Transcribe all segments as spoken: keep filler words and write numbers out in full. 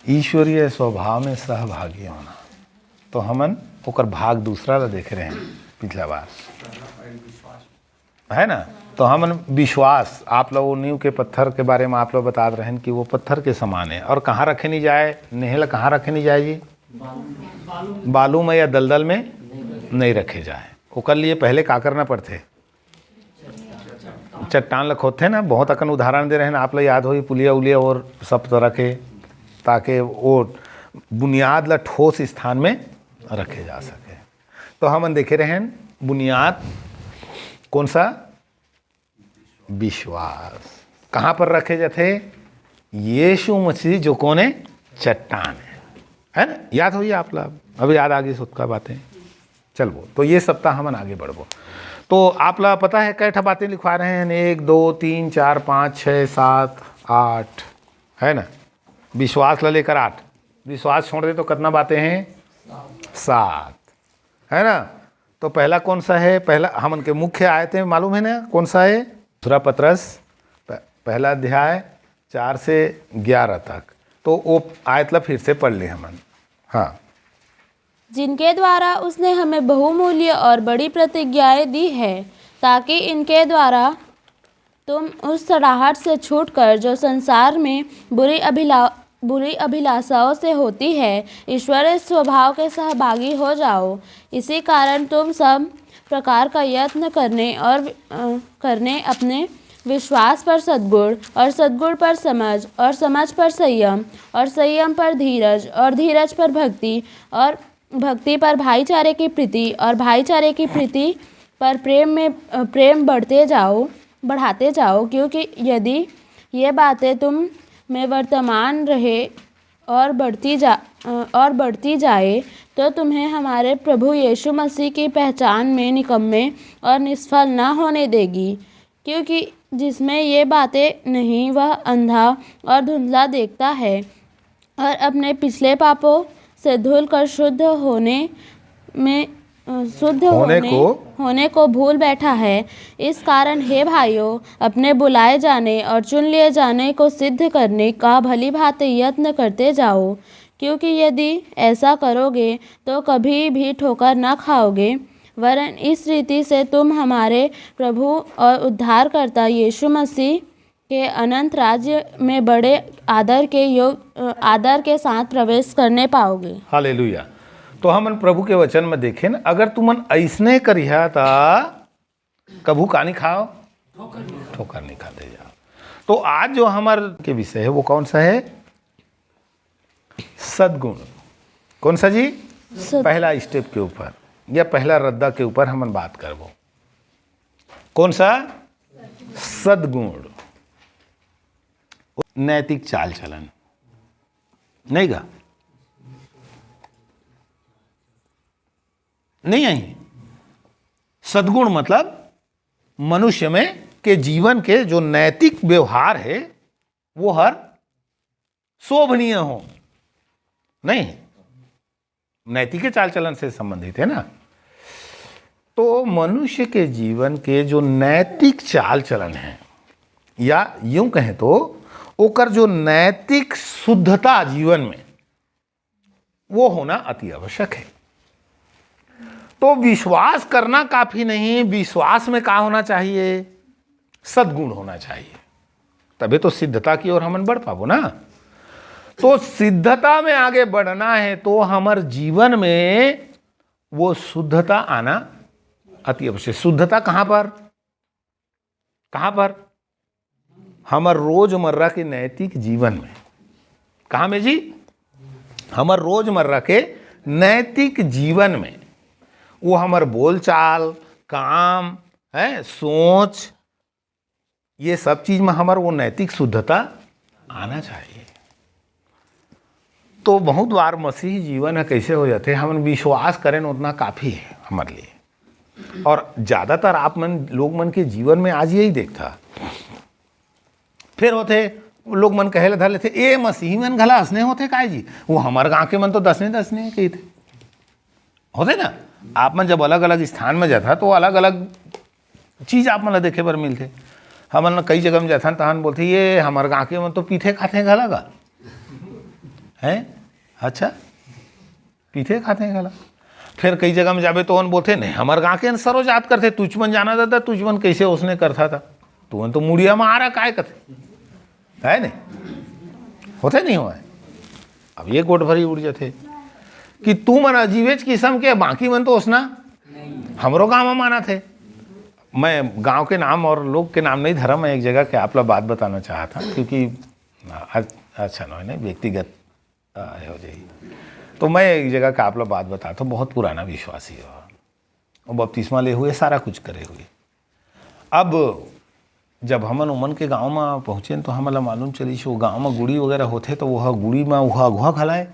ईश्वरीय स्वभाव में सहभागी होना। तो हमन ओकर भाग दूसरा ला देखे रहे हैं पिछला बार, है ना? तो हमन विश्वास, आप लोग वो नींव के पत्थर के बारे में आप लोग बतात रहे हैं कि वो पत्थर के समान है। और कहाँ रखे नहीं जाए, नेह ला कहाँ रखे नहीं जाए जी? बालू में या दलदल में नहीं रखे जाए। ओकर लिए पहले का करना पड़थे? चट्टान ल खोदथे ना, बहुत अकन उदाहरण दे रहे हैं, आप ल याद होही, पुलिया उलिया और सब तरह के, ताकि वो बुनियाद ल ठोस स्थान में रखे जा सके। तो हमन देखे रहे हैं, बुनियाद कौन सा? विश्वास। कहाँ पर रखे जाथे? यीशु मसीह जो कौन है? चट्टान है, है ना? याद होही आप ला, अब याद आ गई सुतका बातें। चलबो, तो ये सप्ताह हमन आगे बढ़बो। तो आप ला पता है, कै ठा बातें लिखवा रहे हैं? एक, दो, तीन, चार, पाँच, छः, सात, आठ, है ना? विश्वास ला लेकर आठ। विश्वास छोड़ दे तो कितना बातें हैं? सात, है ना? तो पहला कौन सा है? पहला हमन के मुख्य आयत है, मालूम है ना कौन सा है? दूसरा पतरस, प-, पहला अध्याय, चार से ग्यारह तक। तो वो आयत ला फिर से पढ़ ले हमन। हाँ। जिनके द्वारा उसने हमें बहुमूल्य और बड़ी प्रतिज्ञाएं दी है, ताकि इनके द्वारा तुम उस सड़ाहट से छूटकर, जो संसार में बुरी अभिला-, बुरी अभिलाषाओं से होती है, ईश्वरीय स्वभाव के सहभागी हो जाओ। इसी कारण तुम सब प्रकार का यत्न करने और, अ, करने अपने विश्वास पर सद्गुण, और सद्गुण पर समझ, और समझ पर संयम, और संयम पर धीरज, और धीरज पर भक्ति, और भक्ति पर भाईचारे की प्रीति, और भाईचारे की प्रीति पर प्रेम में, अ, प्रेम बढ़ते जाओ, बढ़ाते जाओ, क्योंकि यदि ये बातें तुम में वर्तमान रहे और बढ़ती जा, अ, और बढ़ती जाए, तो तुम्हें हमारे प्रभु यीशु मसीह की पहचान में निकम्मे और निष्फल न होने देगी, क्योंकि जिसमें ये बातें नहीं, वह अंधा और धुंधला देखता है और अपने पिछले पापों से धुल कर शुद्ध होने में, अ, शुद्ध होने होने, को होने को भूल बैठा है। इस कारण, हे भाइयों, अपने बुलाए जाने और चुन लिए जाने को सिद्ध करने का भली भांति यत्न करते जाओ, क्योंकि यदि ऐसा करोगे, तो कभी भी ठोकर न खाओगे, वरन इस रीति से तुम हमारे प्रभु और उद्धारकर्ता यीशु मसीह के अनंत राज्य में बड़े आदर के योग, अ, आदर के साथ प्रवेश करने पाओगे। हालेलुया। तो हमन प्रभु के वचन में देखेन, अगर तुमन अइसने करिहा, ता कभू का नहीं खाओ, ठोकर नहीं खाते जाओ। तो आज जो हमर के विषय है, वो कौन सा है? सद्गुण। कौन सा जी? सद- पहला स्टेप के ऊपर या पहला रद्दा के ऊपर हमन बात करबो। कौन सा? सद्गुण। नैतिक चाल चलन, नहीं गा? नहीं आई। सद्गुण मतलब मनुष्य में के जीवन के जो नैतिक व्यवहार है, वो हर शोभनीय हो, नहीं? नैतिक चाल चलन से संबंधित है ना। तो मनुष्य के जीवन के जो नैतिक चाल चलन है, या यूं कहें तो ओकर जो नैतिक शुद्धता जीवन में, वो होना अति आवश्यक है। तो विश्वास करना काफी नहीं, विश्वास में का होना चाहिए? सद्गुण होना चाहिए, तभी तो सिद्धता की ओर हमन बढ़ पाबो ना। तो सिद्धता में आगे बढ़ना है, तो हमर जीवन में वो शुद्धता आना अति आवश्यक। शुद्धता कहाँ पर? कहाँ पर? हमर रोजमर्रा के नैतिक जीवन में। कहाँ में जी? हमर रोजमर्रा के नैतिक जीवन में। वो हमर बोलचाल, काम, है, सोच, ये सब चीज में हमर वो नैतिक शुद्धता आना चाहिए। तो बहुत बार मसीही जीवन ह कैसे हो जाते, हमन विश्वास करें उतना काफी है हमारे लिए। और ज्यादातर आप मन, लोग मन के जीवन में आज यही देखता। फिर होते लोग मन कहे ला धर लेते, "ए मसीही मन घला असने होते काय जी, वो हमर गांव के मन तो दसने दसने कही थे।" होते ना, आप मन जब अलग-अलग स्थान में जाथा, तो अलग-अलग चीज आप मन ला देखे बर मिलथे। हमन कई जगह में जाथन, तहन बोलथे, "ये हमर गाँव के मन तो पीथे खाथे घला गा।" हैं? अच्छा, पीथे खाथे घला। फिर कई जगह में जाबे तो ओन बोलथे, "नहीं, हमर गाँव के सरो जात करथे, तुझमन जाना दादा, तुझमन कैसे ओसने करथा था, तुमन तो मुड़िया में आरा काय कथे।" है नहीं? होथे नहीं होय? अब ये गोठ भरी उड़ जाथे कि तुमन अजीबेच किस्म के, बाकी मन तो ओसना हमरो गाँव में मानथे। मैं गाँव के नाम और लोग के नाम नहीं धरा, मैं एक जगह के आप ला बात बताना चाहत हँव, क्योंकि अ-, अच्छा नहीं, नहीं, व्यक्तिगत, अ, हो जाही। तो मैं एक जगह का आप ला बात बतात हँव, बहुत पुराना विश्वासी हे, वो बपतिस्मा ले हुए, सारा कुछ करे हुए। अब जब हमन ओमन के गाँव में पहुँचेन, तो हमन ला मालूम चलिस, वो गाँव में गुड़ी वगैरह होथे, तो वो गुड़ी में वो अगुवा घला हे।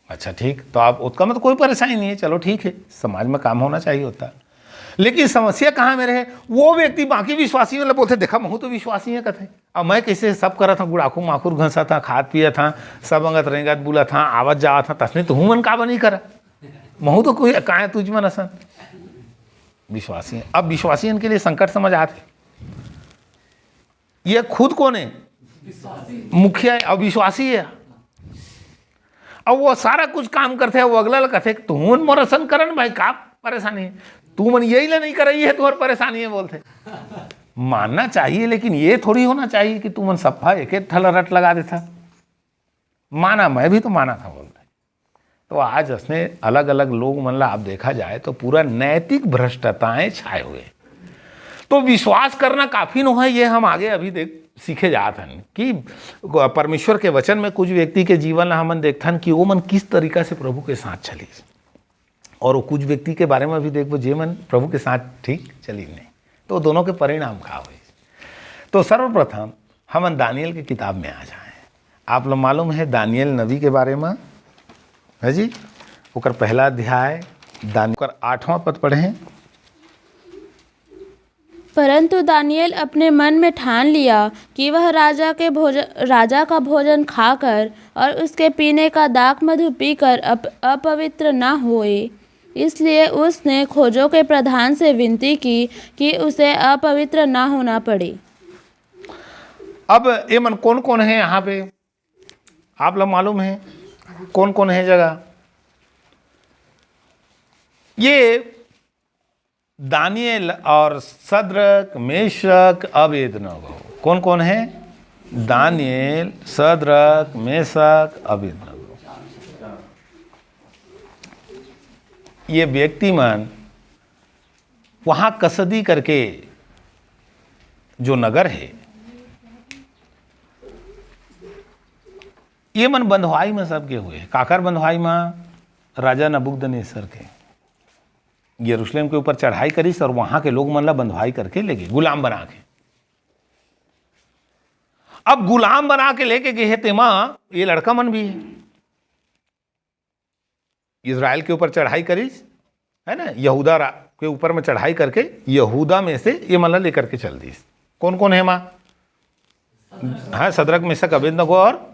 अच्छा, ठीक, तो आप ओतका में तो कोई परेशानी नहीं है, चलो ठीक है, समाज में काम होना चाहिए होता। लेकिन समस्या कहाँ में रहे, वो व्यक्ति बाकी विश्वासी मन ला बोलथे, "देखा, महू तो विश्वासी हे," कथे। अब मैं कैसे सब करत हँव, गुड़ाखू माखुर घसत हँव, खात पियत हँव, सब अंगत रेंगत बुलत हँव, आवत जावत हँव, तसने तुहू मन काबर नहीं करा? महू तो कोई काय तुझमन असन विश्वासी हे। अब विश्वासियन के लिए संकट समझ आथे। ये खुद कोन हे? मुखिया हे, अविश्वासी हे। अब वो सारा कुछ काम करथे, वो अगला ला कथे, "तुमन मोर असन करन भाई, का परेशानी हे? तुमन यही ला नहीं करई हे, तुम्हार परेशानी हे," बोलथे। मानना चाहिए, लेकिन ये थोड़ी होना चाहिए कि तुमन सफा एक एक ठला रट लगा देथा। माना, मैं भी तो माना था, बोलथे। तो आज असने अलग-अलग लोग मन ला आप देखा जाए तो पूरा नैतिक भ्रष्टताएं छाए हुए। तो विश्वास करना काफी नो है, ये हम आगे अभी देख सीखे जात हन कि परमेश्वर के वचन में कुछ व्यक्ति के जीवन ला हमन देखथन कि वो मन किस तरीका से प्रभु के साथ चलिस, और वो कुछ व्यक्ति के बारे में भी देखबो जे मन प्रभु के साथ ठीक चलिस नहीं, तो दोनों के परिणाम का होइस। तो सर्वप्रथम हमन दानियल के किताब में आ जाएं। आप लोग मालूम है दानियल नबी के बारे में, है जी, ओकर पहला अध्याय, दान-, ओकर आठवां पद पढ़ें। परंतु दानियल अपने मन में ठान लिया कि वह राजा के भोजन, राजा का भोजन खाकर और उसके पीने का दाखमधु पीकर अप-, अपवित्र न होए। इसलिए उसने खोजों के प्रधान से विनती की कि उसे अपवित्र न होना पड़े। अब ये मन कौन कौन है यहाँ पे, आप लोग मालूम है कौन कौन है जगह? ये दानिएल और सद्रक, मेशक, अबेदनगो। कौन कौन है? Daniel, सद्रक, Meshach, Abednego. ये व्यक्ति मन वहाँ कसदी करके जो नगर है, ये मन बंधवाई में सब गे हुए। काकर बंधवाई में? राजा नबुकदनेसर के। यरूशलेम के ऊपर चढ़ाई करिस और वहाँ के लोग मन ला बंधवाई करके ले गे, गुलाम बना के। अब गुलाम बना के लेके गे हे, तेमा ये लड़का मन भी है। इजराइल के ऊपर चढ़ाई करिस, है ना, यहूदा रा-, के ऊपर में चढ़ाई करके यहूदा में से ये मन ला लेकर के चल दिस। कौन कौन है माँ? हाँ, सदरक, मेशक, अबेदनगो और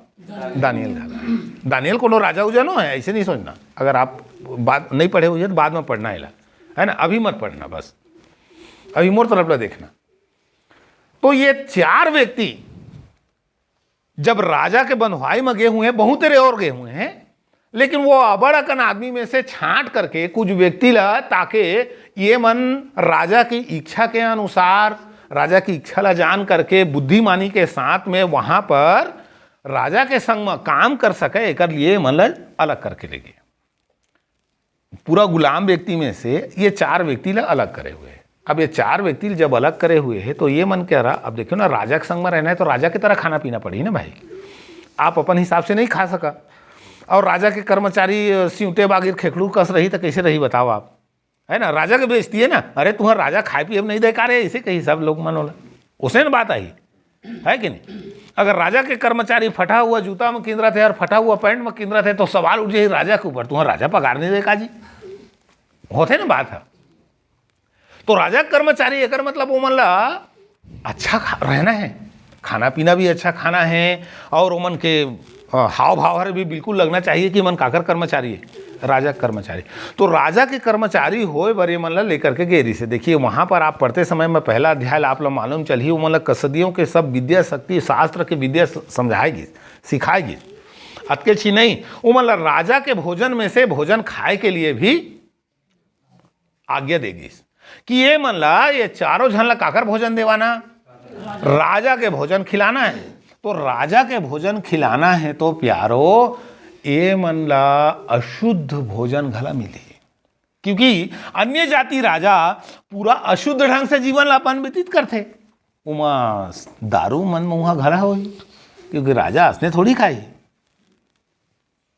दानियल घला। दानियल कोनो राजा उजा नो है, ऐसे नहीं सोचना। अगर आप बात नहीं पढ़े हुए तो बाद में पढ़ना एला, है ना, अभी मत पढ़ना, बस अभी मोर तरफ ला देखना। तो ये चार व्यक्ति जब राजा के बंधुआई में गे हुए हैं, बहुत तेरे और गे हुए हैं, लेकिन वो अबड़ अकन आदमी में से छांट करके कुछ व्यक्ति ला, ताकि ये मन राजा की इच्छा के अनुसार, राजा की इच्छा ला जान करके बुद्धिमानी के साथ में वहाँ पर राजा के संग में काम कर सके, एकर लिए ये मन ला अलग करके ले गे। पूरा गुलाम व्यक्ति में से ये चार व्यक्ति ला अलग करे हुए हैं। अब ये चार व्यक्ति जब अलग करे हुए हैं तो ये मन क्या रहा, अब देखियो ना, राजा के संग में रहना है तो राजा की तरह खाना पीना पड़ी ना भाई, आप अपन हिसाब से नहीं खा सका। और राजा के कर्मचारी, अ, सिउटे बागिर खेखड़ू कस रही तो कैसे रही बताओ आप, है ना? राजा के बेइज्जती है ना, "अरे तुम्हारा राजा खाए पिए में नहीं दे का रे?" ऐसे कही सब लोग मन होला, उसे न बात आई। है कि नहीं? अगर राजा के कर्मचारी फटा हुआ जूता में किंदरत है और फटा हुआ पैंट में किंदरत है तो सवाल उठ जाए राजा के ऊपर, "तुम्हारा राजा पगार नहीं दे का जी?" होथे ना बात है। तो राजा के कर्मचारी, एकर मतलब वो मन ला अच्छा खा-, रहना है, खाना पीना भी अच्छा खाना है और ओमन के, अ, हाव भाव हर भी बिल्कुल लगना चाहिए कि मन काकर कर्मचारी है, राजा के कर्मचारी। तो राजा के कर्मचारी होए बर ये मन ला लेकर के गे रिहिसे। देखिए, वहाँ पर आप पढ़ते समय में पहला अध्याय ला आप ला मालूम चलही, वो मन ला कसदियों के सब विद्या शक्ति, शास्त्र के विद्या स-, समझाए गिस, सिखाए गिस। अतके ची नहीं, उमन ला राजा के भोजन में से भोजन खाए के लिए भी आज्ञा दे गिस कि ये मन ला, ये चारों झन ला काकर भोजन देवाना? राजा के भोजन खिलाना है। तो राजा के भोजन खिलाना है तो प्यारो, ये मन ला अशुद्ध भोजन घला मिली, क्योंकि अन्य जाति राजा पूरा अशुद्ध ढंग से जीवन ला अपन व्यतीत करथे। उमा दारू मन मुहा घला होही, क्योंकि राजा असने थोड़ी खाई,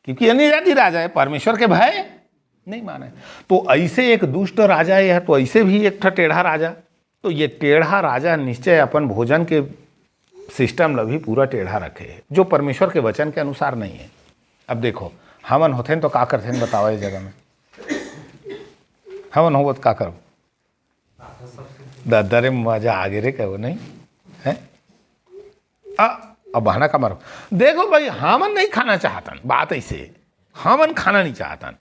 क्योंकि अन्य जाति राजा है, परमेश्वर के भय नहीं माने। तो ऐसे एक दुष्ट राजा यह, तो ऐसे भी एक ठा टेढ़ा राजा। तो ये टेढ़ा राजा निश्चय अपन भोजन के सिस्टम ला भी पूरा टेढ़ा रखे है, जो परमेश्वर के वचन के अनुसार नहीं है। अब देखो, हमन होथेन तो का करथेन, बताओ ये जगह में? हमन होवत का करब? दद्दा रे, मजा आगे रे, कहो नहीं है? आ, अब बहाना का मारो? देखो भाई, हमन नहीं खाना चाहतन, बात ऐसे, हमन खाना नहीं चाहतन।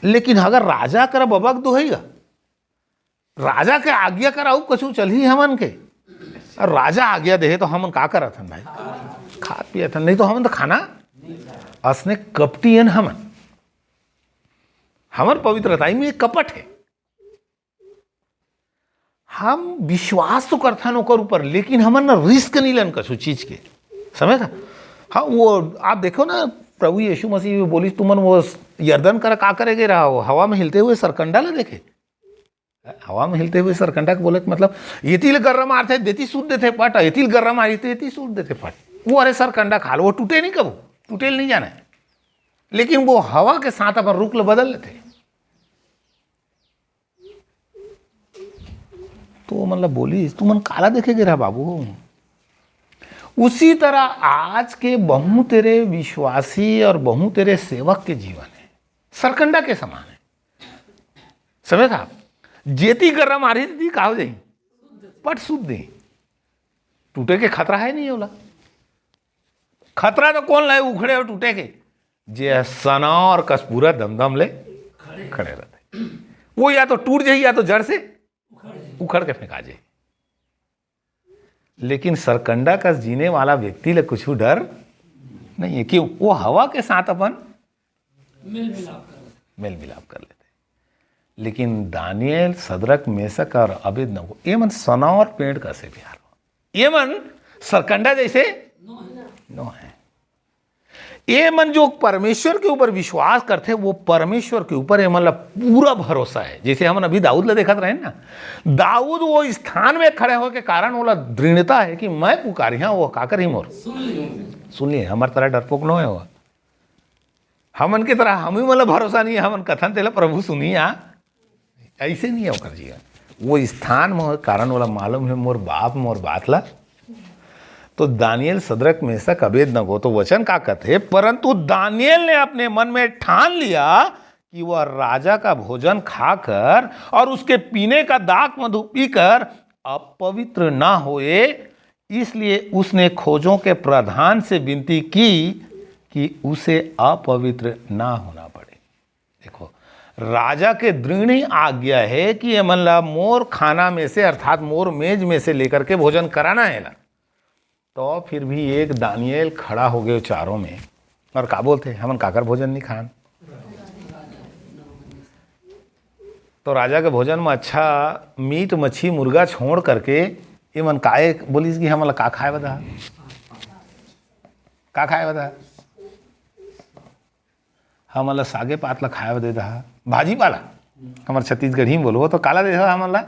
लेकिन अगर राजा कर बबक दुहैया, राजा के आज्ञा कर आऊ कछु चलही हमन के, और राजा आज्ञा देहे तो हमन का करत हन भाई? खात पियत हन, नहीं तो हमन तो खाना। असने कपटी हन हमन, हमर पवित्रता में कपट है। हम विश्वास तो करथन ओकर ऊपर, लेकिन हमन ना रिस्क नहीं लन कछु चीज के, समझ था? हाँ, वो आप देखो ना, प्रभु यीशु मसीह भी बोली, तुमन वो यर्दन कर का करे गे रहा हो, हवा में हिलते हुए सरकंडा ला देखे। हवा में हिलते हुए सरकंडा के बोले के मतलब, एती ले गर्रा मारथे, देती सूत देथे पट, एती ले गर्रा मारी तो एती सूत देथे पट। वो अरे सरकंडा खाल, वो टूटे नहीं कबू, टूटे नहीं जाना है। लेकिन वो हवा के साथ अपन रुख ल बदल लेथे। तो मतलब बोली, तुमन काला देखे गे रहा बाबू? उसी तरह आज के बहुत तेरे विश्वासी और बहुत तेरे सेवक के जीवन है, सरकंडा के समान है। समझ था? जेती गर्रा मारी थी, का हो जाई? पट सूत दे। टूटे के खतरा है नहीं होला। खतरा तो कौन लाए उखड़े और टूटे के? जे सनौर कस पूरा दमदम ले खड़े रहते। वो या तो टूट जाई, या तो जड़ से उखड़ के फेंका जाई। लेकिन सरकंडा कस जीने वाला व्यक्ति ले कुछ डर नहीं है, क्यों? वो हवा के साथ अपन मेल मिलाप कर लेते। लेकिन दानिएल, सदरक, मेसक और अबेदनगो, ये मन सनौर पेड़ कसे प्यार हो, ये मन सरकंडा जैसे नो है। ये मन जो परमेश्वर के ऊपर विश्वास करथे, वो परमेश्वर के ऊपर ये मन ला पूरा भरोसा है। जैसे हमन अभी दाऊद ला देखत रहे ना, दाऊद वो स्थान में खड़े होए के कारण ओला दृढ़ता है कि मैं पुकारिहा, वो का करही मोर? सुन लिए, हमर तरह डरपोक नो है वो। हमन के तरह हम ही, मतलब, भरोसा नहीं है, हमन कथन तेला प्रभु सुनिया, ऐसे नहीं है ओकर जीवन। वो स्थान में कारण वाला मालूम है, मोर बाप मोर बात ला। तो दानिएल, सदरक, मेसक, अबेदनगो तो वचन का कथे, परंतु दानिएल ने अपने मन में ठान लिया कि वह राजा का भोजन खाकर और उसके पीने का दाख मधु पीकर अपवित्र ना होए, इसलिए उसने खोजों के प्रधान से विनती की कि उसे अपवित्र ना होना पड़े। देखो, राजा के दृढ़ आज्ञा है कि ये मन ला मोर खाना में से, अर्थात मोर मेज में से लेकर के भोजन कराना है ला। तो फिर भी एक दानिएल खड़ा हो गए चारों में और का बोलथे, हमन काकर भोजन नहीं खान? तो राजा के भोजन में अच्छा मीट, मच्छी, मुर्गा छोड़ करके ये मन काहे बोलिस कि हमन ला का खाए बता, का खाए बता? हमन ला सागे पात ला खाए दे दहा, भाजी पाला। हमर छत्तीसगढ़ी में बोलबो तो काला दे दहा हमन ला?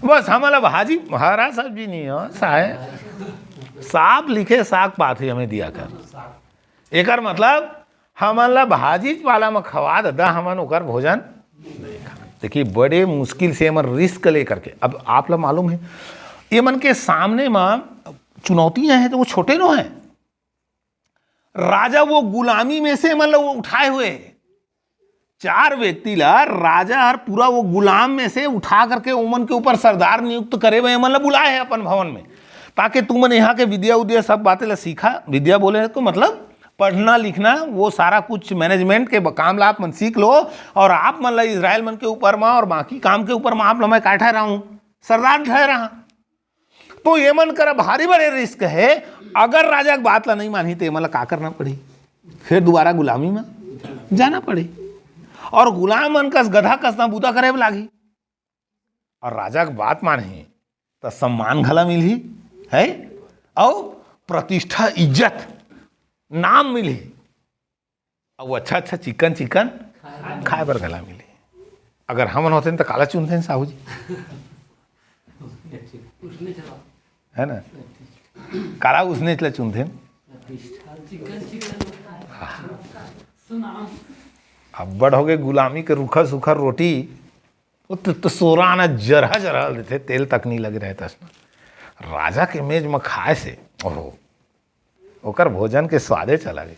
बस हमन ला भाजी, हरा सब्जी नहीं हो, साहे साफ लिखे साग पात ही हमें दिया कर। एकर मतलब हमन ला भाजी पाला में खवा दे दा, हमन ओकर भोजन नहीं खान। देखिए, बड़े मुश्किल से हमन रिस्क लेकर के, अब आप ला मालूम है, ये मन के सामने में चुनौतियां हैं तो वो छोटे नो हैं। राजा वो गुलामी में से, मतलब, वो उठाए हुए चार व्यक्ति ला राजा हर पूरा वो गुलाम में से उठा करके ओमन के ऊपर सरदार नियुक्त करे हुए, मतलब, बुलाए है अपन भवन में, ताकि तुमन यहाँ के विद्या उद्या सब बातें ला सीखा। विद्या बोले तो मतलब पढ़ना लिखना, वो सारा कुछ मैनेजमेंट के ब-, काम ला आप मन सीख लो और आप मन ला इसराइल मन के ऊपर मा और बाकी काम के ऊपर मा आप ला मैं का ठहराऊं? सरदार ठहरा। तो ये मन करा भारी बड़े रिस्क है। अगर राजा के बात ला नहीं मानही तो ये मन ला का करना पड़ही? फिर दोबारा गुलामी में जाना पड़ही। और गुलाम मन कस, गधा कस ना बूता करे लागही। और राजा के बात मानही तो सम्मान घला मिलही, है, और प्रतिष्ठा, इज्जत, नाम मिलही। अउ अच्छा अच्छा चिकन चिकन खाए बर घला मिलही। अगर हमन होतेन त काला चुनतेन साहू जी? है ना? काला उसने ला चुनतेन। अब्बड़ होगे गुलामी के रूखा सूखा रोटी। वो तो, तो सोरा ना जरहा जरहा देथे, तेल तक नहीं लगे रहे तस। राजा के मेज में खाए से, ओहो, ओकर भोजन के स्वादे चला गे।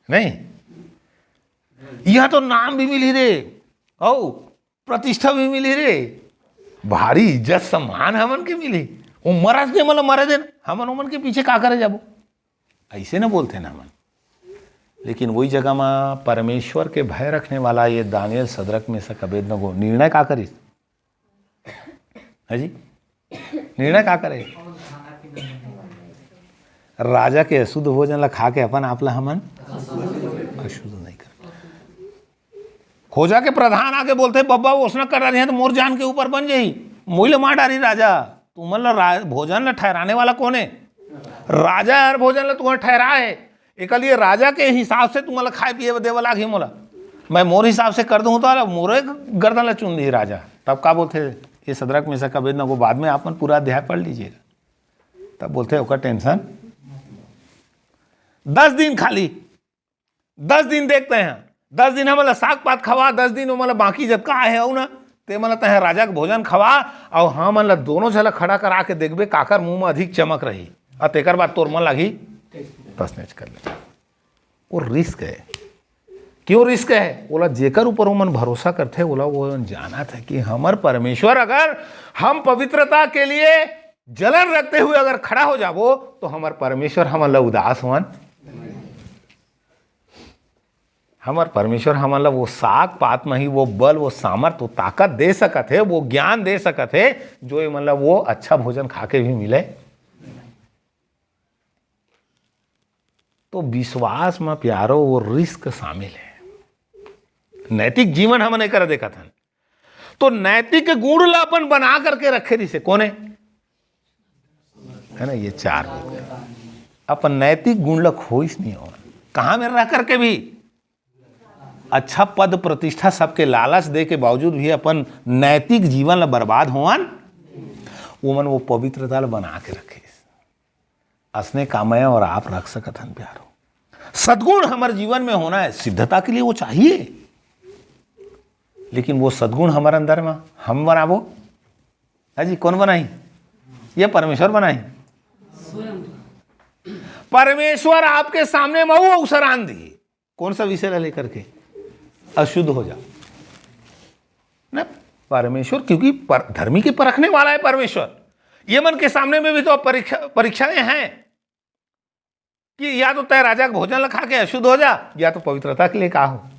नहीं, यहाँ तो नाम भी मिली रे, औ प्रतिष्ठा भी मिली रे, भारी इज्जत सम्मान हमन के मिली। वो मरस दे, मतलब मरे देन, हमन ओमन के पीछे का करे जाबो? ऐसे न बोलते ना हमन। लेकिन वही जगह में परमेश्वर के भय रखने वाला ये दानियल, सदरक, मेशक, अबेदनगो निर्णय का करिस? है जी, निर्णय का करे? राजा के अशुद्ध भोजन ला खा के अपन आप ला हमन अशुद्ध नहीं कर। खोजा के प्रधान आके बोलते, "बब्बा, वो उसने कर रहे हैं तो मोर जान के ऊपर बन जाही, मोई ले मार डारी राजा।" तुमन ला रा-, भोजन ला ठहराने वाला कौन है? राजा हर भोजन ला तुम्हें ठहरा है। एक लिए राजा के हिसाब से तुम्हारा खाए पिए देवे लागही मोला। मैं मोर हिसाब से कर दूँ तो मोरे गर्दन ला चुन दी राजा। तब का बोलते, ये सदरक, मेशक, अबेदनगो, बाद में आप मन पूरा अध्याय पढ़ लीजिएगा। तब बोलते, ओकर टेंशन, दस दिन खाली, दस दिन देखते हैं, दस दिन हमन ला साग पात खवा, दस दिन ओमन ला बाकी जतका आहे अउ ना, ते मन ला तहे राजा के भोजन खवा, अउ हमन ला दोनों झला खड़ा करा के देखबे काकर मुंह में अधिक चमक रही, अउ तेकर बाद तोर मन लागही तसनेच कर ले। वो रिस्क है। क्यों रिस्क है? ओला जेकर ऊपर ओमन भरोसा करथे, ओला वो जानत है कि हमर परमेश्वर, अगर हम पवित्रता के लिए जलन रखते हुए अगर खड़ा हो जाबो, तो हमर परमेश्वर हमन ला उदास होवन। हमर परमेश्वर हमन ला वो साग पात में ही वो बल, वो सामर्थ, वो ताकत दे सकत हे, वो ज्ञान दे सकत हे, जो ये मन ला वो अच्छा भोजन खा के भी मिले। तो विश्वास में, प्यारो, वो रिस्क शामिल है। नैतिक जीवन हमन एकर देखत हन, तो नैतिक गुण ला अपन बना करके रखे रिसे कोने, है ना? ये चार लोग अपन नैतिक गुण ला खोइस नहीं हो। कहाँ में रह करके भी अच्छा पद प्रतिष्ठा, सबके लालच दे के बावजूद भी अपन नैतिक जीवन ला बर्बाद होवन, वो मन वो पवित्रता ला बना के रखे। असने का मैं और आप रख सकत हन, प्यारो। सद्गुण हमर जीवन में होना है, सिद्धता के लिए वो चाहिए, लेकिन वो सद्गुण हमर अंदर में हम बनाबो। है जी, कौन बनाई? ये परमेश्वर बनाई। परमेश्वर आपके सामने में वो अवसर आन दी। कौन सा विषय ला लेकर के? अशुद्ध हो जा ना परमेश्वर, क्योंकि पर, धर्मी के परखने वाला है परमेश्वर। ये मन के सामने में भी तो परीक्षा, परीक्षाएं हैं कि या तो तय राजा के भोजन ला खा के अशुद्ध हो जा, या तो पवित्रता के लिए का हो।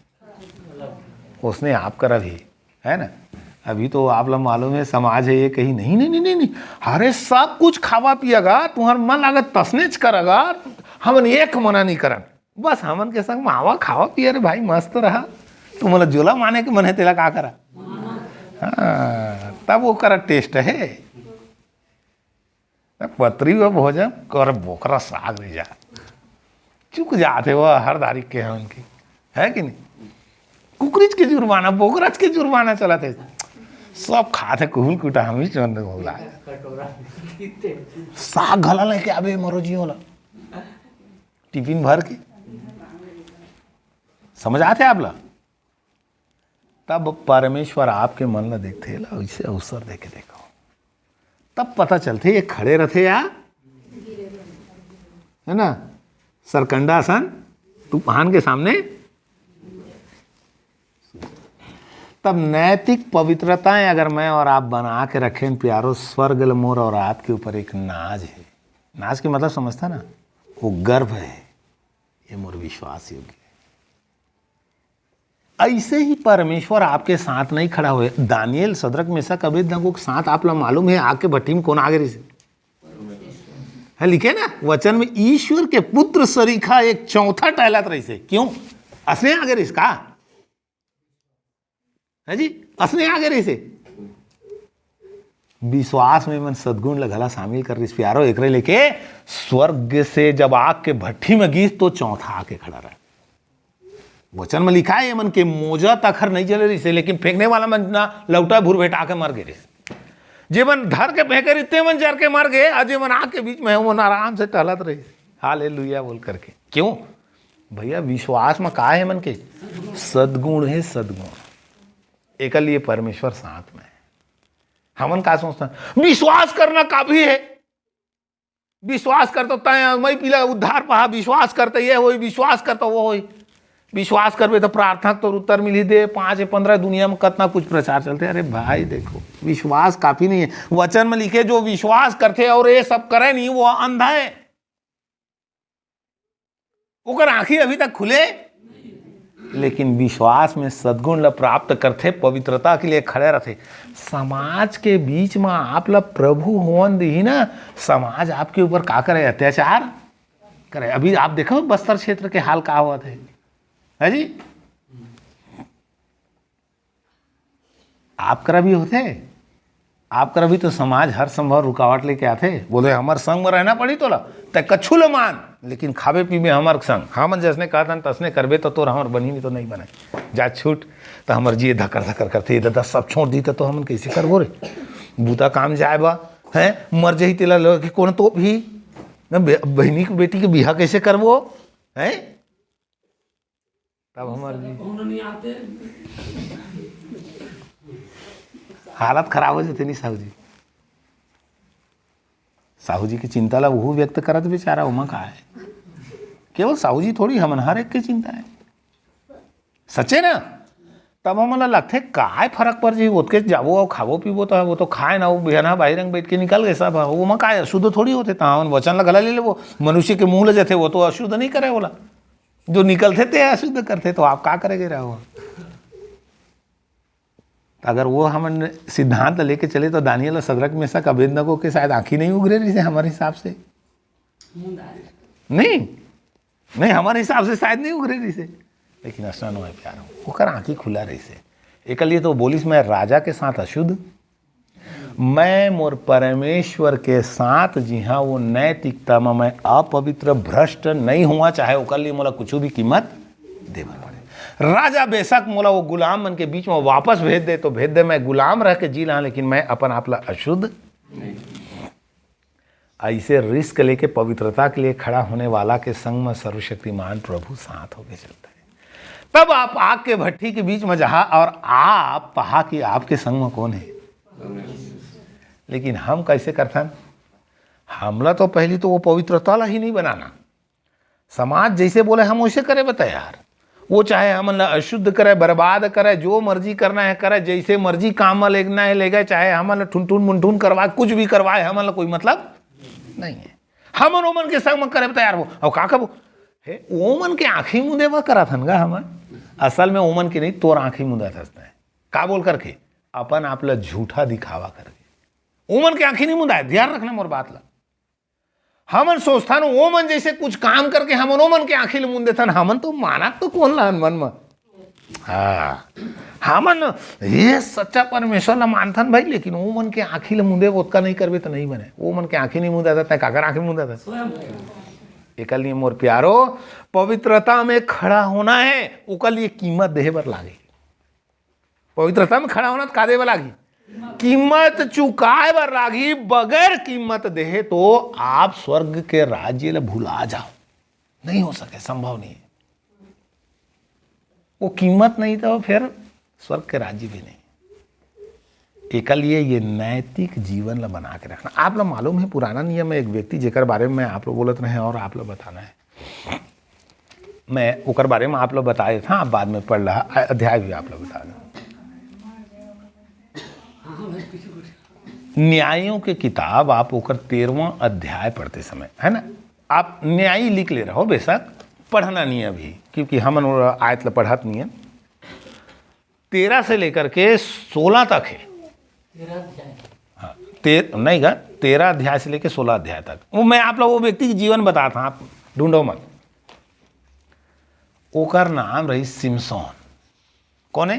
उसने आप करा भी, है ना? अभी तो आप ला मालूम है, समाज है ये कहीं, "नहीं, नहीं, नहीं, नहीं, नहीं, अरे सब कुछ खावा पिएगा, तुम्हार मन लागत तसनेच करेगा, हमन एक मना नहीं करन।" बस हमन के संग में आवा, खावा पिया रे भाई, मस्त रहा। तुमला जोला माने के मन है, तेला का करा? हाँ, तब वो करा टेस्ट है। पतरी व भोजन कर, बोकरा साग ले जा। चुक जाते वो हर दारी के हैं उनकी, है कि नहीं? कुकरीच के जुर्माना, बोकराच के जुर्माना चला थे। सब खाते कुहुल कुटा, हम ही चंद होला। साग घला लेके आबे मरो जी होला। टिफिन भर के। समझ आते आप ला? तब परमेश्वर आपके मन ला देखथे, ला वैसे अवसर देके देखो, तब पता चलथे, ये खड़े रथे या, है ना, सरकंडा असन तूफान के सामने। तब नैतिक पवित्रताएं अगर मैं और आप बना के रखें, प्यारो, स्वर्ग ल मोर और आपके ऊपर एक नाज है। नाज के मतलब समझता ना, वो गर्व है, ये मोर विश्वास योग्य है। ऐसे ही परमेश्वर आपके साथ नहीं खड़ा हुए। दानिएल, सदरक, मेशक, अबेदनगो के साथ आप ला मालूम है, आग के भट्टी में कौन आगे रही से? हे, लिखे ना वचन में, ईश्वर के पुत्र सरीखा एक चौथा टहलत रहिसे। क्यों? असने आगे रहिस का? है जी, असने आगे रहिसे। विश्वास में मन सद्गुण ल घला शामिल कर रहिस प्यारो, एकरे लेके स्वर्ग से जब आग के भट्ठी में गिस तो चौथा आके खड़ा रहे। वचन में लिखा है, ये मन के मोजा तक हर नहीं जले रहिसे, लेकिन फेंकने वाला मन ना लौटा भूर भेटा के मर गए रहिसे। जे मन धर के फेंके रहिसे, ते मन जर के मर गए, और जे मन आग के बीच में है, वो मन आराम से टहलत रहिसे, हालेलुया बोल करके। क्यों? भैया, विश्वास में का है मन के? सद्गुण है, सद्गुण। एकर लिए परमेश्वर साथ में है। हमन का सोचथन, विश्वास करना काफी है। विश्वास करतो तय मई पीला उद्धार पहा, विश्वास करते ये होई, विश्वास करतो वो होई। विश्वास करबे तो प्रार्थना के तोर उत्तर मिली दे, पाँच या पन्द्रह, दुनिया में कतना कुछ प्रचार चलते। अरे भाई देखो, विश्वास काफी नहीं है। वचन में लिखे, जो विश्वास करते और ये सब करे नहीं, वो अंधा है, ओकर आंखी अभी तक खुले, लेकिन विश्वास में सद्गुण ला प्राप्त करथे, पवित्रता के लिए खड़े रहथे। समाज के बीच में आप ला प्रभु होवन दिही ना, समाज आपके ऊपर का करे? अत्याचार करे। अभी आप देखो बस्तर क्षेत्र के हाल का होवत है, है जी? आप करा भी होथे, आप करा भी तो समाज हर संभव रुकावट लेके आथे, बोले हमर संग में रहना पड़ी तोला, तै कछु ल मान, लेकिन खाबे पीबे हमर संग। हमन जसने कहतन तसने करबे तो तोर हमर बनही, नहीं तो नहीं बने। जा छूट, तो हमर जिए धकर धकर करथे, ये ददा सब छोड़ दी तो हमन कैसे करबो रे? बूता काम जाए बा, हैं? मर जाही तेला लगे कौन तो भी, न बे-, बहिनी के बेटी के बिहा कैसे करबो, हैं? तब हमर जी पहुना नहीं आते। हालत खराब हो जाते नहीं साहू जी। साहू जी की चिंता ला वो व्यक्त करत बेचारा, ओमा का है? केवल साहू जी थोड़ी, हमन हर एक के चिंता है, सच्चे ना? तब हमन ला लगथे, काय फरक पड़ जाही, ओतके जाबो अउ खाबो पीबो, तो वो तो खाए ना, वो बिहना बाहिर अंग बैठ के निकल गए सब, ओमा काय अशुद्ध थोड़ी होथे, तहाँ हमन वचन ला गला ले लेबो, मनुष्य के मुंह ले जाथे, वो तो अशुद्ध नहीं करे ओला, जो निकलथे ते अशुद्ध करथे, तो आप का करे गए रहो? तो अगर वो हमन सिद्धांत लेके चले तो दानियल, सदरक, मेशक, अबेदनगो के शायद आंखी नहीं उघरे रहिसे हमारे हिसाब से। नहीं, नहीं, हमारे हिसाब से शायद नहीं उघरे रहिसे, लेकिन अइसना नो है प्यारो, ओकर आंखी खुला रहिसे। एक लिए तो बोलिस, मैं राजा के साथ अशुद्ध, मैं मोर परमेश्वर के साथ जिहां वो नैतिकता में मैं अपवित्र, भ्रष्ट नहीं हुआ, चाहे ओकर लिए मोला कुछ भी कीमत देवे पड़े। राजा बेशक मोला वो गुलाम मन के बीच में वापस भेज दे तो भेज दे, मैं गुलाम रह के जी ला, लेकिन मैं अपन आप ला अशुद्ध नहीं। ऐसे रिस्क लेके पवित्रता के लिए खड़ा होने वाला के संग में सर्वशक्तिमान प्रभु साथ होके चलता है। तब आप आग के भट्ठी के बीच में जहा और आप पहा कि आपके संग में कौन है। लेकिन हम कैसे करथन? हमला तो पहली तो वो पवित्रता ला ही नहीं बनाना। समाज जैसे बोले हम वैसे करे बर तैयार। वो चाहे हमन ला अशुद्ध करे, बर्बाद करे, जो मर्जी करना है करे, जैसे मर्जी काम में लेगना है लेगे, चाहे हमन ला ठुनठुन मुनठुन करवाए, कुछ भी करवाए, हमन ला कोई मतलब नहीं है। हमन ओमन के संग में करे बर तैयार हो। अब का कबो? हे, ओमन के आंखी मुंदे बर करत हन गा हमन। असल में ओमन के नहीं, तोर आंखी मुंदत हस तैं। का बोल करके? अपन आप ला झूठा दिखावा करके। ओमन के आंखी नहीं मुंदाए, ध्यान रखना मोर बात ला। हमन सोचथन ओमन जैसे कुछ काम करके हमन ओमन के आंखी ल मुंद देथन, हमन तो मानत तो कौन ला हन मन म। हाँ, हमन ये सच्चा परमेश्वर ला मानथन भाई, लेकिन ओमन के आंखी ल मुंदे ओतका नहीं करबे तो नहीं बने। ओमन के आंखी नहीं मुंदा था, तैं काकर आंखी मुंदा था? एकर लिए मोर प्यारो, पवित्रता में खड़ा होना है, ओकर लिए कीमत देहे बर लागे। पवित्रता में खड़ा होना तो का दे बर लागही? कीमत चुकाए बर लागही। बगैर कीमत देहे तो आप स्वर्ग के राज्य ला भुला जाओ, नहीं हो सके, संभव नहीं है। वो कीमत नहीं तो फिर स्वर्ग के राज्य भी नहीं। एकर लिए ये नैतिक जीवन ला बना के रखना। आप ला मालूम है, पुराना नियम में एक व्यक्ति, जेकर बारे में मैं आप लोग बोलत रहे और आप लोग बताना है, मैं ओकर बारे में आप लोग बताए था, आप बाद में पढ़ रहा, अध्याय भी आप लोग बता दो। न्यायियों के किताब आप ओकर तेरहवाँ अध्याय पढ़ते समय, है ना, आप न्यायी लिख ले रहो, बेशक पढ़ना नहीं है अभी, क्योंकि हमन वो आयत ला पढ़त नहीं है। तेरह से लेकर के सोलह तक है। हाँ, तेरह नहीं गा, तेरह अध्याय से लेके सोलह अध्याय तक। वो मैं आप लोग वो व्यक्ति के जीवन बतात हँव, आप ढूंढो मत। ओकर नाम रहिस सिमसोन। कोन हे?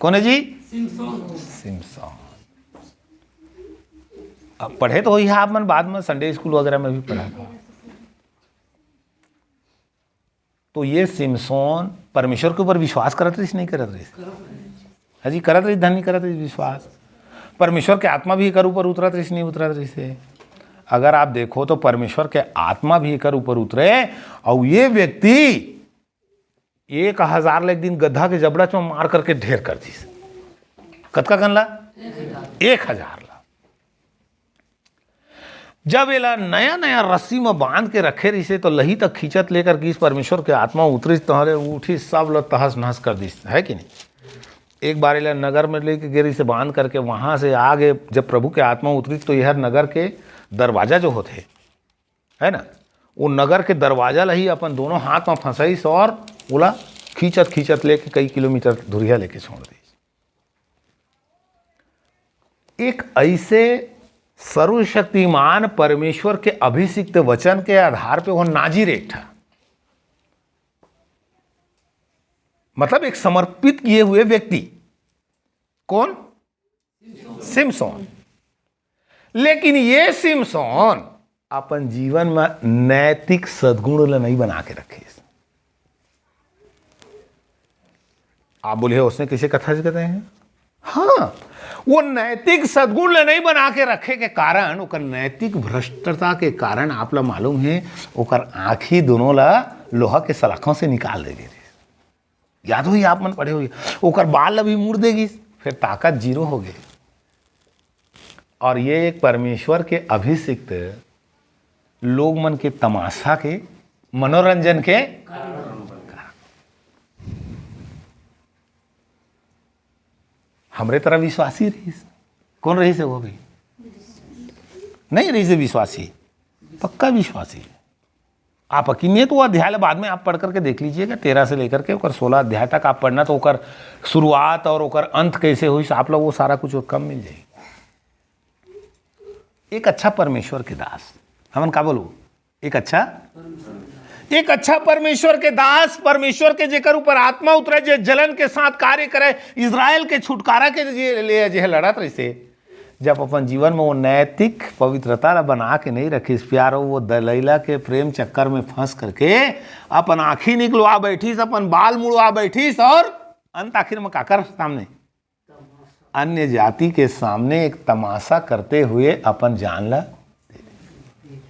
कोन हे जी? सिमसोन। अब पढ़े तो होही आप मन, बाद में Sunday school वगैरह में भी पढ़ा था। तो ये सिमसोन परमेश्वर के ऊपर विश्वास करत रहिस, नहीं करत रहिस? हाँ जी, करत रहिस, धनी करत रहिस विश्वास। परमेश्वर के आत्मा भी एकर ऊपर उतरत रहिस, नहीं उतरत रहिस हे? अगर आप देखो तो परमेश्वर के आत्मा भी एकर ऊपर उतरे, और ये व्यक्ति एक हजार ला एक दिन गदहा के जबड़ा च मार करके ढेर कर दिस। कतका कन ला? एक हजार ला। जब एला नया नया रस्सी म बांध के रखे रहिसे, तो लही तक खींचत लेकर गिस, परमेश्वर के आत्मा उतरिस, तहले उठिस, सब ल तहस नहस कर दिस, है कि नहीं? एक बार एला नगर में लेके गे रहिसे बांध करके, वहां से आगे जब प्रभु के आत्मा उतरिस, तो यह नगर के दरवाजा जो होथे, है ना, वो नगर के दरवाजा ल ही अपन दोनों हाथ में फंसाइस और ओला खींचत खींचत लेके कई किलोमीटर दूरिया लेके छोड़ दिस। एक ऐसे सर्वशक्तिमान परमेश्वर के अभिषिक्त वचन के आधार पे वो नाजिर एक ठा, मतलब एक समर्पित किए हुए व्यक्ति। कौन? सिमसोन। लेकिन ये सिमसोन अपन जीवन में नैतिक सद्गुण ल नहीं बना के रखिस। आप बोले, "उसने किसे कथा से कहते हैं?" हाँ, वो नैतिक सद्गुण ल नहीं बना के रखे के कारण, ओकर नैतिक भ्रष्टता के कारण, आप ला मालूम है, ओकर आँखी दोनों ला लोहा के सलाखों से निकाल दे गे। याद होही, आप मन पढ़े होही, ओकर बाल ला भी मुड़ दे गिस, फिर ताकत जीरो हो गए। और ये एक परमेश्वर के अभिषिक्त लोग मन के तमाशा के, मनोरंजन के कारण। हमरे तरह विश्वासी रहिस। कौन रहिस हे वो भी? नहीं रहिस हे विश्वासी, पक्का विश्वासी। आप यकीन नहीं तो वो अध्याय ला बाद में आप पढ़ करके देख लीजिएगा, तेरह से लेकर के ओकर सोलह अध्याय तक आप पढ़ना, तो ओकर शुरुआत और ओकर अंत कैसे होइस, आप लोग वो सारा कुछ कम मिल जाएगी। एक अच्छा परमेश्वर के दास, हमन का बोलबो? एक अच्छा, एक अच्छा परमेश्वर के दास, परमेश्वर के जेकर ऊपर आत्मा उतरे, जे जलन के साथ कार्य करे, इजराइल के छुटकारा के जे लिए जे लड़त रहिसे, जब अपन जीवन में वो नैतिक पवित्रता ला बना के नहीं रखिस, प्यारो, वो दलैला के प्रेम चक्कर में फंस करके अपन आँखी निकलवा बैठिस, अपन बाल मुड़वा बैठिस, और अंत आखिर में काकर सामने? अन्य जाति के सामने एक तमाशा करते हुए अपन जान ला दे दे।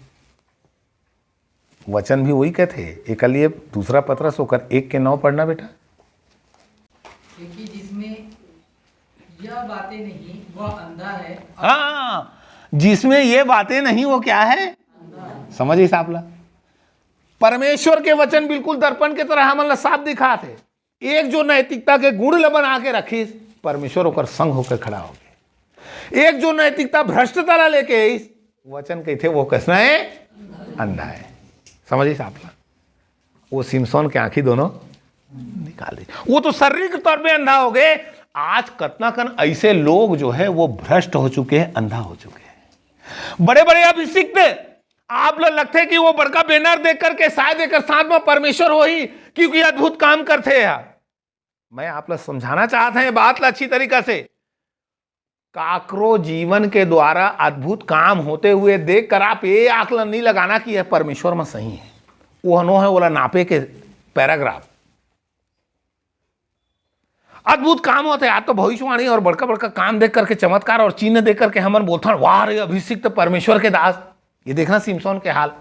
वचन भी वही कहते, एक लिए दूसरा पतरस ओकर एक के नौ पढ़ना बेटा। क्योंकि जिसमें यह बातें नहीं, वह अंधा है। हाँ, जिसमें ये बातें नहीं, वो क्या है? अंधा है। समझ इस आप ला? परमेश्वर के वचन बिल्कुल दर्पण के तरह हमन ला साफ दिखात हे। एक जो नैतिकता के गुण ल बना के रखिस, परमेश्वर ओकर संग होकर खड़ा हो गए। एक जो नैतिकता भ्रष्टता ला लेके आइस, वचन कहते वो कैसना है? अंधा है। समझिस आप ला? वो सिमसोन के आँखी दोनों निकाल दी। वो तो शारीरिक तौर पे अंधा हो गए। आज कतना कन ऐसे लोग जो है वो भ्रष्ट हो चुके हैं, अंधा हो चुके हैं। बड़े बड़े अभिषिक्त, आप ला लगथे कि वो बड़का बैनर देख करके शायद एकर साथ में परमेश्वर होही, क्योंकि अद्भुत काम करथे यार। मैं आप ला समझाना चाहत हूं ये बात ला अच्छी तरीका से। काकरो जीवन के द्वारा अद्भुत काम होते हुए देख कर आप ये आकलन नहीं लगाना कि यह परमेश्वर में सही है। वो हनो है, ओला नापे के पैराग्राफ। अद्भुत काम होते, आज तो भविष्यवाणी और बड़का बड़का काम देख करके, चमत्कार और चिन्ह देख करके हमन बोलथन, "वाह रे अभिषिक्त परमेश्वर के दास।" ये देखना सिमसोन के हाल,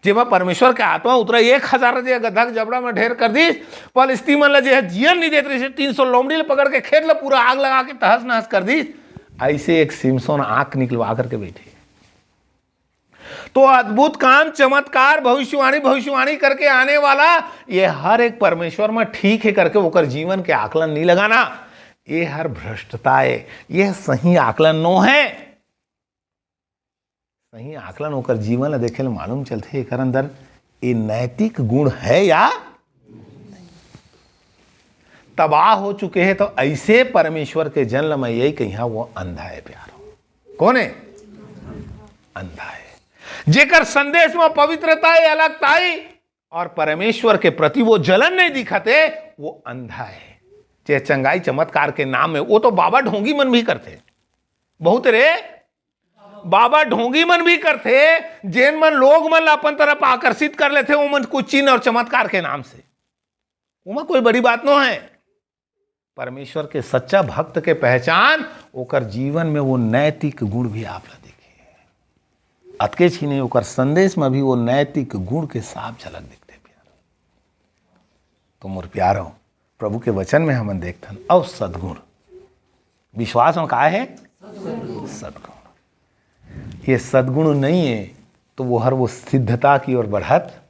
जेमा परमेश्वर के आत्मा उतरा, एक हजार जे गदहा के जबड़ा में ढेर कर दिस, फलिस्ती मन ला जे ह जियन नहीं देत रहिस, तीन सौ लोमड़ी ले पकड़ के खेत ला पूरा आग लगा के तहस नहस कर दिस, ऐसे एक सिमसोन आंख निकलवा करके बैठे। तो अद्भुत काम, चमत्कार, भविष्यवाणी, भविष्यवाणी करके आने वाला, ये हर एक परमेश्वर में ठीक है करके ओकर जीवन के आकलन नहीं लगाना, ये हर भ्रष्टता है, ये सही आकलन नो है। सही आकलन ओकर जीवन ला देखे ले मालूम चलथे, एकर अंदर ये नैतिक गुण है या नहीं। तबाह हो चुके हैं, तो ऐसे परमेश्वर के जन ल मैं यही कहिया, वो अंधा है प्यारो। कौन है? अंधा है। जेकर संदेश में पवित्रता है, अलगताई और परमेश्वर के प्रति वो जलन नहीं दिखते, वो अंधा है। जे चंगाई चमत्कार के नाम में, वो तो बाबा ढोंगी मन भी करते, बहुत रे बाबा ढोंगी मन भी करते, जेन मन लोग मन ला अपन तरफ आकर्षित कर लेते, वो मन कुछ चिन्ह और चमत्कार के नाम से। ओमा कोई बड़ी बात नो है। परमेश्वर के सच्चा भक्त के पहचान ओकर जीवन में वो नैतिक गुण भी आप ला दिखे। अतकेच ही नहीं, ओकर संदेश में भी वो नैतिक गुण के साफ झलक दिखते, प्यारो। तो मोर प्यारो, प्रभु के वचन में हमन देखथन, अउ सद्गुण, विश्वास में का है? सद्गुण। ये सद्गुण नहीं है तो वो हर वो सिद्धता की ओर बढ़त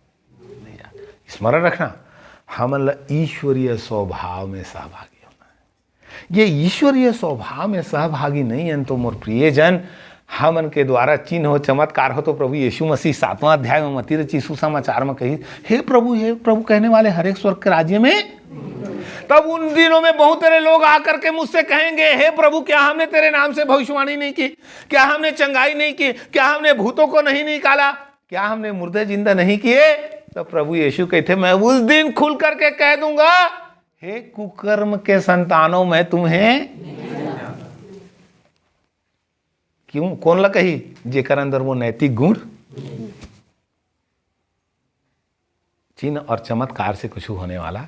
नहीं जात। स्मरण रखना, हमन ला ईश्वरीय स्वभाव में सहभागी होना है। ये ईश्वरीय स्वभाव में सहभागी नहीं है तो मोर प्रियजन, हमन के द्वारा चिन्ह हो, चमत्कार हो, तो प्रभु यीशु मसीह सातवां अध्याय में मत्ती रचित सुसमाचार में कही, "हे प्रभु, हे प्रभु" कहने वाले हर एक स्वर्ग के राज्य में। तब उन दिनों में बहुत सारे लोग आकर के मुझसे कहेंगे, "हे प्रभु, क्या हमने तेरे नाम से भविष्यवाणी नहीं की? क्या हमने चंगाई नहीं की? क्या हमने भूतों को नहीं निकाला? क्या हमने मुर्दे जिंदा नहीं किए?" तो प्रभु यीशु कहते, "मैं उस दिन खुल करके कह दूंगा, हे कुकर्म के संतानों, मैं तुम्हें।" क्यों? कौन ला कही? जेकर अंदर वो नैतिक गुण, चिन्ह और चमत्कार से कुछ होने वाला।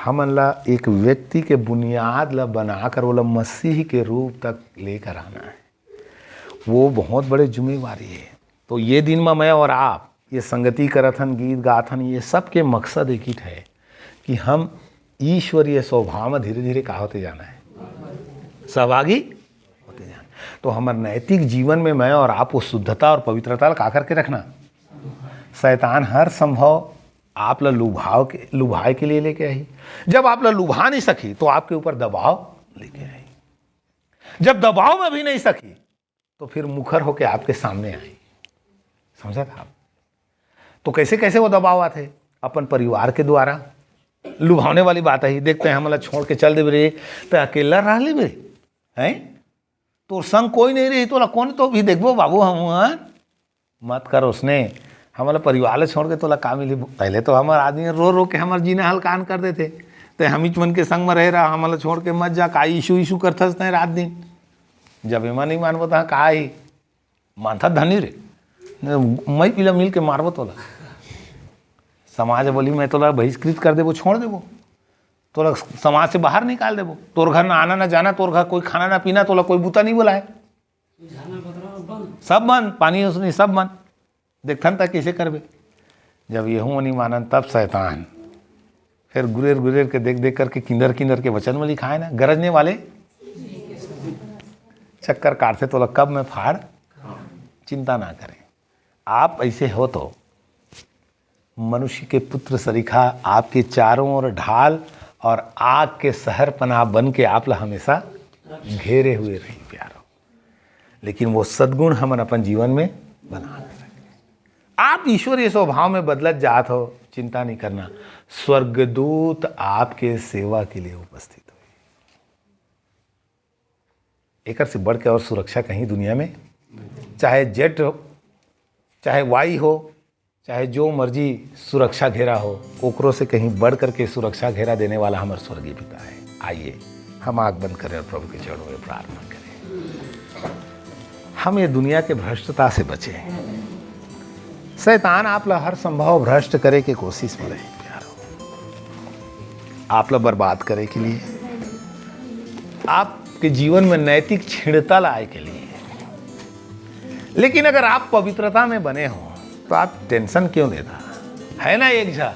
हमन ला एक व्यक्ति के बुनियाद ला बनाकर ओला मसीह के रूप तक लेकर आना है। वो बहुत बड़े जिम्मेवारी है। तो ये दिन में मैं और आप ये संगति करत हन, गीत गात हन, ये सब के मकसद एक ही है कि हम ईश्वरीय स्वभाव में धीरे धीरे का होते जाना है, सहभागी होते जाना। तो हमर नैतिक जीवन में मैं और आप वो शुद्धता और पवित्रता ला का करके रखना। शैतान हर संभव आप ला लुभाव के, लुभाए के लिए लेके आई। जब आप ला लुभा नहीं सकी तो आपके ऊपर दबाव लेके आई। जब दबाव में भी नहीं सकी तो फिर मुखर होके आपके सामने आई। समझा था आप? तो कैसे कैसे वो दबाव आते? अपन परिवार के द्वारा लुभावने वाली बात है। देखते हैं, हमला छोड़ के चल देबे रे, तो अकेला रह लेबे, हैं? तोर संग कोई नहीं रही, तोला कौन तो भी देखबो बाबू, हम मत कर उसने, हमला परिवार ला छोड़ के तोला का मिली? पहले तो हमर आदमी रो रो के हमर जीना हलकान कर देते, ते हमीच मन के संग में रहे रहा, हमला छोड़ के मत जा, का issue issue करथस तैं रात दिन। जब एमा नहीं मानबो त का ही मानथा धनी रे, मैं पीला मिल के मारबो तोला। समाज बोली, "मैं तोला बहिष्कृत कर देबो, छोड़ देबो, तोला समाज से बाहर निकाल देबो, तोर घर ना आना ना जाना, तोर घर कोई खाना ना पीना, तोला कोई बूता नहीं बुलाए, सब बंद, पानी उसनी सब बंद।" देखथन त कैसे करबे? जब यहू नहीं मानन तब शैतान फिर गुरेर गुरेर के देख देख करके किंदर किंदर के वचन में लिखाए ना, गरजने वाले चक्कर काटथे तोला कब मैं फाड़, चिंता ना करें। आप ऐसे हो तो मनुष्य के पुत्र सरीखा आपके चारों ओर ढाल और आग के शहर पनाह बन के आप ला हमेशा घेरे हुए रही प्यारो, लेकिन वो सद्गुण हमन अपन जीवन में बना के रखें। आप ईश्वरीय स्वभाव में बदलत जात हो, चिंता नहीं करना, स्वर्गदूत आपके सेवा के लिए उपस्थित हो। एकर से बढ़ के और सुरक्षा कहीं दुनिया में, चाहे जेट हो, चाहे वाई हो, चाहे जो मर्जी सुरक्षा घेरा हो, ओकरो से कहीं बढ़ करके सुरक्षा घेरा देने वाला हमारे स्वर्गीय पिता है। आइए, हम आंख बंद करें और प्रभु के चरणों में प्रार्थना करें। हम ये दुनिया के भ्रष्टता से बचें। शैतान आप ला हर संभव भ्रष्ट करे के कोशिश में रहे, प्यारो, आप ला बर्बाद करे के लिए, आपके जीवन में नैतिक क्षीणता लाए के लिए। लेकिन अगर आप पवित्रता में बने हो तो आप टेंशन क्यों लेता? है ना एक झा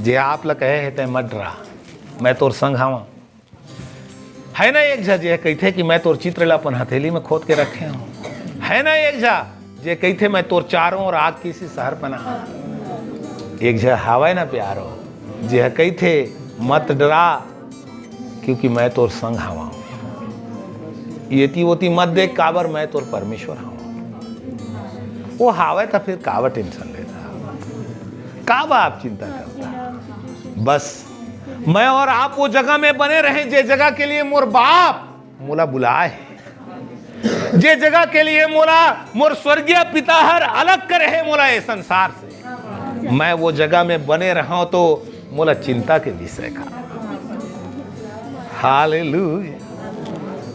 जे आप ला कहे है, "तै मत डरा, मैं तोर संग हावा।" है ना एक झा जे कहिथे कि "मैं तोर चित्र ला अपन हथेली में खोद के रखे हूँ।" है ना एक झा जे कहिथे, "मैं तोर चारों ओर आग की सी शहर पना।" एक झा हावय ना प्यारो जे कहिथे, "मत डरा, क्योंकि मैं तोर संग हावा हूँ। एती ओती मत देख, काबर मैं तोर परमेश्वर हावा।" वो हावय त फिर काबर टेंशन लेता? काबर आप चिंता करता? बस मैं और आप वो जगह में बने रहें, जे जगह के लिए मोर बाप मोला बुलाए है। जे जगह के लिए मोला मोर स्वर्गीय पिता हर अलग करे हे मोला ये संसार से, मैं वो जगह में बने रहूं तो मोला चिंता के विषय का। Hallelujah,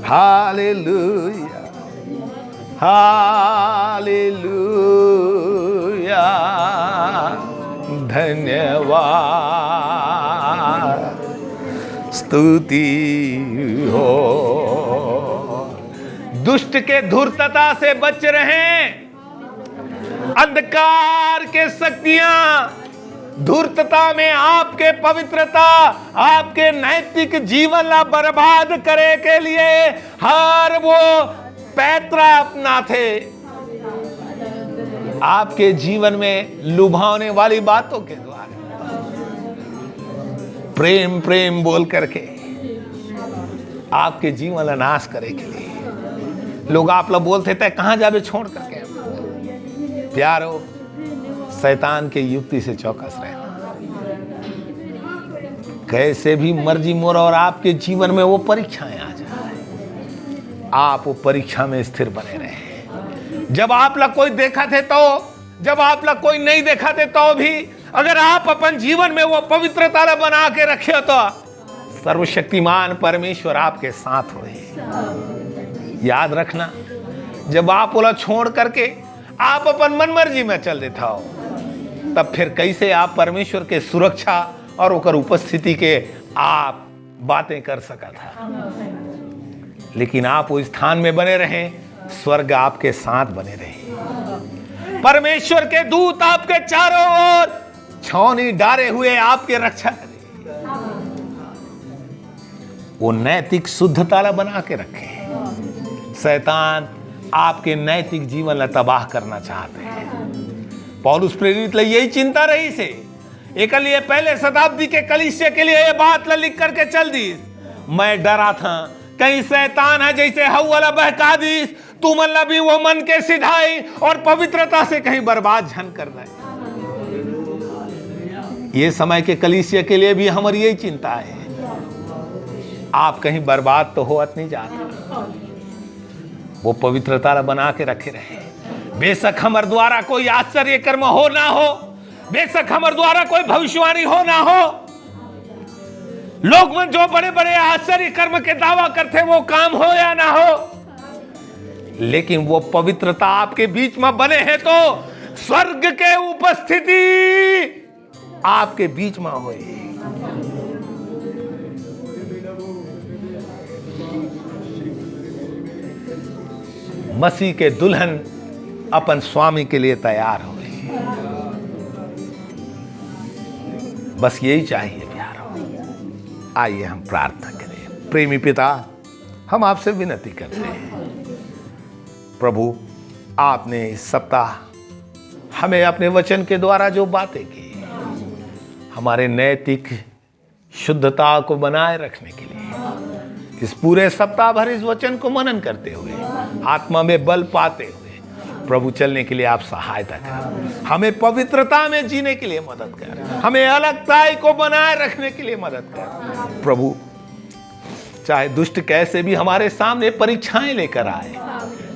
hallelujah, hallelujah. धन्यवाद, स्तुति हो। दुष्ट के धूर्तता से बच रहें। अंधकार के शक्तियां धूर्तता में आपके पवित्रता, आपके नैतिक जीवन ला बर्बाद करे के लिए हर वो पैतरा अपनाथे। आपके जीवन में लुभावने वाली बातों के द्वारा प्रेम प्रेम बोल करके आपके जीवन ला नाश करे के लिए लोग आप ला बोलथे, "तै कहां जाबे छोड़ करके?" प्यारो, शैतान के युक्ति से चौकस रहना। कैसे भी मर्जी मोर और आपके जीवन में वो परीक्षाएं आ जाए, आप वो परीक्षा में स्थिर बने रहें। जब आप ला कोई देखथे तो, जब आप ला कोई नहीं देखथे तो भी अगर आप अपन जीवन में वो पवित्रता ला बना के रखे तो सर्वशक्तिमान परमेश्वर आपके साथ होही। याद रखना, जब आप ओला छोड़ करके आप अपन मनमर्जी में चल देथव, तब फिर कैसे आप परमेश्वर के सुरक्षा और ओकर उपस्थिति के आप बातें कर सकत हव? लेकिन आप वो स्थान में बने रहें, स्वर्ग आपके साथ बने रहे, परमेश्वर के दूत आपके चारों ओर छावनी डारे हुए आपके रक्षा करे। वो नैतिक शुद्धता ला बना के रखे। शैतान आपके नैतिक जीवन ला तबाह करना चाहथे। पौलुस प्रेरित ला यही चिंता रहिसे। एकर लिए पहले शताब्दी के कलीसिया के लिए ये बात ला लिख करके चल दिस, "मैं डरथंव, कहीं शैतान ह जैसे हऊ ला बहका दिस, तुमन ला भी वो मन के सिधाई और पवित्रता से कहीं बर्बाद झन कर दे।" ये समय के कलीसिया के लिए भी हमर यही चिंता हे, आप कहीं बर्बाद तो होवत नहीं जात। वो पवित्रता ला बना के रखे रहे। बेशक हमर द्वारा कोई आश्चर्य कर्म हो ना हो, बेशक हमर द्वारा कोई भविष्यवाणी हो ना हो, लोग मन जो बड़े बड़े आश्चर्य कर्म के दावा करथे, वो काम हो या ना हो, लेकिन वो पवित्रता आपके बीच में बने हे तो स्वर्ग के उपस्थिति आपके बीच में होही। मसीह के दुल्हन अपन स्वामी के लिए तैयार होही। बस यही चाहिए प्यारो। आइए हम प्रार्थना करें। प्रेमी पिता, हम आपसे विनती करते हैं, प्रभु, आपने इस सप्ताह हमें अपने वचन के द्वारा जो बातें की, हमारे नैतिक शुद्धता को बनाए रखने के लिए इस पूरे सप्ताह भर इस वचन को मनन करते हुए, आत्मा में बल पाते हुए, प्रभु, चलने के लिए आप सहायता करें। हमें पवित्रता में जीने के लिए मदद करें, हमें अलगताई को बनाए रखने के लिए मदद करें। प्रभु, चाहे दुष्ट कैसे भी हमारे सामने परीक्षाएं लेकर आए,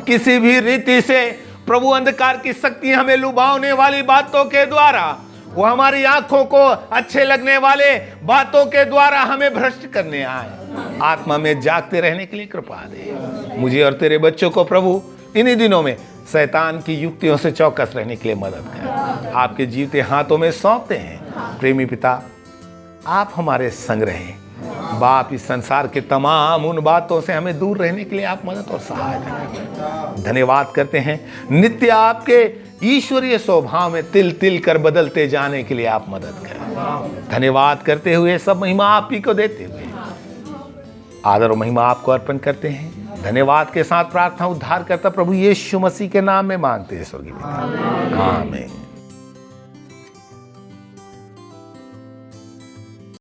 किसी भी रीति से, प्रभु, अंधकार की शक्ति हमें लुभावने वाली बातों के द्वारा, वो हमारी आंखों को अच्छे लगने वाले बातों के द्वारा हमें भ्रष्ट करने आए, आत्मा में जागते रहने के लिए कृपा दे। मुझे और तेरे बच्चों को, प्रभु, इन्हीं दिनों में शैतान की युक्तियों से चौकस रहने के लिए मदद कर। आपके जीवते हाथों में सौंपते हैं। प्रेमी पिता, आप हमारे संग रहें। बाप, इस संसार के तमाम उन बातों से हमें दूर रहने के लिए आप मदद और सहायता करें। धन्यवाद करते हैं, नित्य आपके ईश्वरीय स्वभाव में तिल तिल कर बदलते जाने के लिए आप मदद करें। धन्यवाद करते हुए, सब महिमा आप ही को देते हुए, आदर और महिमा आपको अर्पण करते हैं। धन्यवाद के साथ प्रार्थना उद्धारकर्ता प्रभु यीशु मसीह के नाम में मांगते हैं, स्वर्गीय पिता। आमीन।